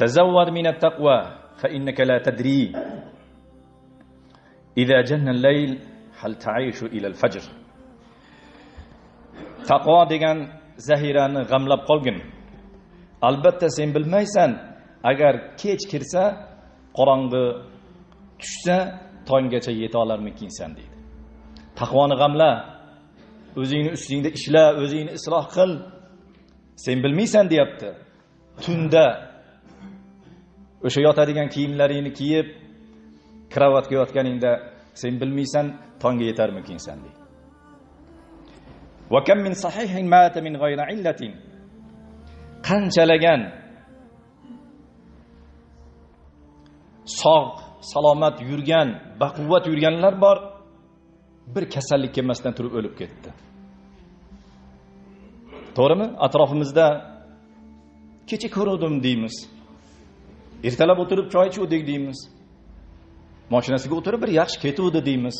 Tazawwad min at-taqwa fa innaka la tadri idza janna al-layl hal ta'ishu ila al-fajr. Taqvo degan zahirani g'amlab qolgin. Albatta sen bilmaysan, agar kech kirsa, qorong'i tushsa, tonggacha yeta olarmikinsan deydi. Taqvoni g'amla, o'zingni ustingda ishla, o'zingni isloh qil. Sen bilmaysan deyapti. Tunda o'sha yotadigan kiyimlaringni kiyib, kravatga yotganingda sen bilmaysan tongga yetarmikinsan deydi. Va kam min sahihin mata min ghayri illatin. Qanchalagan sog', salomat yurgan, baquvvat yurganlar bor, bir kasallik kelmasdan turib o'lib ketdi. To'g'rimi? Atrofimizda kecha ko'rdim deymiz. Ertalab o'tirib choy ichuvdik deymiz. Mashinasiga o'tirib bir yaxshi ketuvdi deymiz.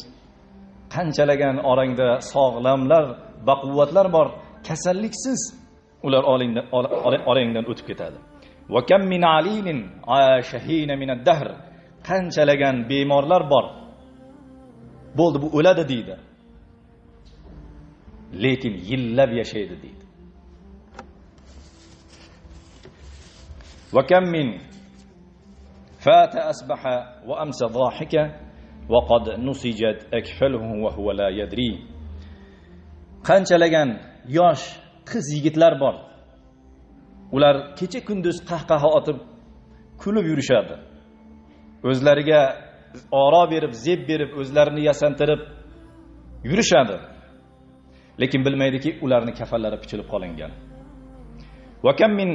Qanchalagan orangda sog'lamlar, baquvvatlar bor, kasalliksiz ular orangdan o'tib ketadi. Va kam min alilin ashahina min ad-dahr. Qanchalagan bemorlar bor. Bo'ldi, bu o'ladi deydi. Lekin yillab yashaydi deydi. Va kam min fata asbaha va amsa dhahika va qad nusijat akfaluhu va huwa la yadri. Qanchalagan yosh qiz yigitlar bor. Ular kecha kunduz qahqaha otib kulib yurishadi. O'zlariga oro berib, zeb berib, o'zlarini yasantirib yurishadi. Lekin bilmaydiki, ularning kafanlari pichilib qolingan. Va kam min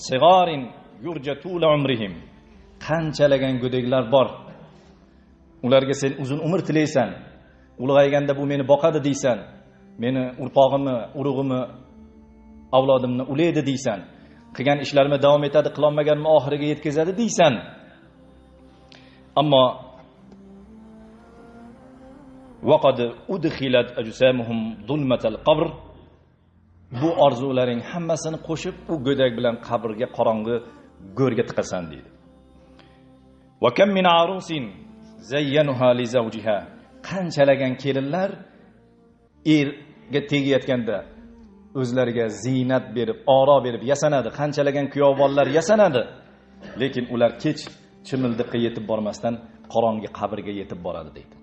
sigarin yurja tula umrihim. Qanchalagan go'daklar bor. Ularga sen uzun umr tilaysan. Ulg'ayganda bu meni boqadi deysan. Meni urpog'imni, urug'imni, avlodimni ulaydi deysan. Qilgan ishlarimni davom etadi, qilolmaganimni oxiriga yetkazadi deysan. Ammo vaqad udkhilat ajsamuhum zulmatal qabr. Bu orzularing hammasini qo'shib u go'dak bilan qabrga, qorong'i go'rga tiqasan deydi. Va kam min arusin zayyanuha li zawjiha. Qanchalagan kelinlar erga tegayotganda o'zlariga ziynat berib, oro berib yasanadi. Qanchalagan kuyov bolalar yasanadi. Lekin ular kech chimildiqqa yetib bormasdan qorong'i qabrga yetib boradi deydi.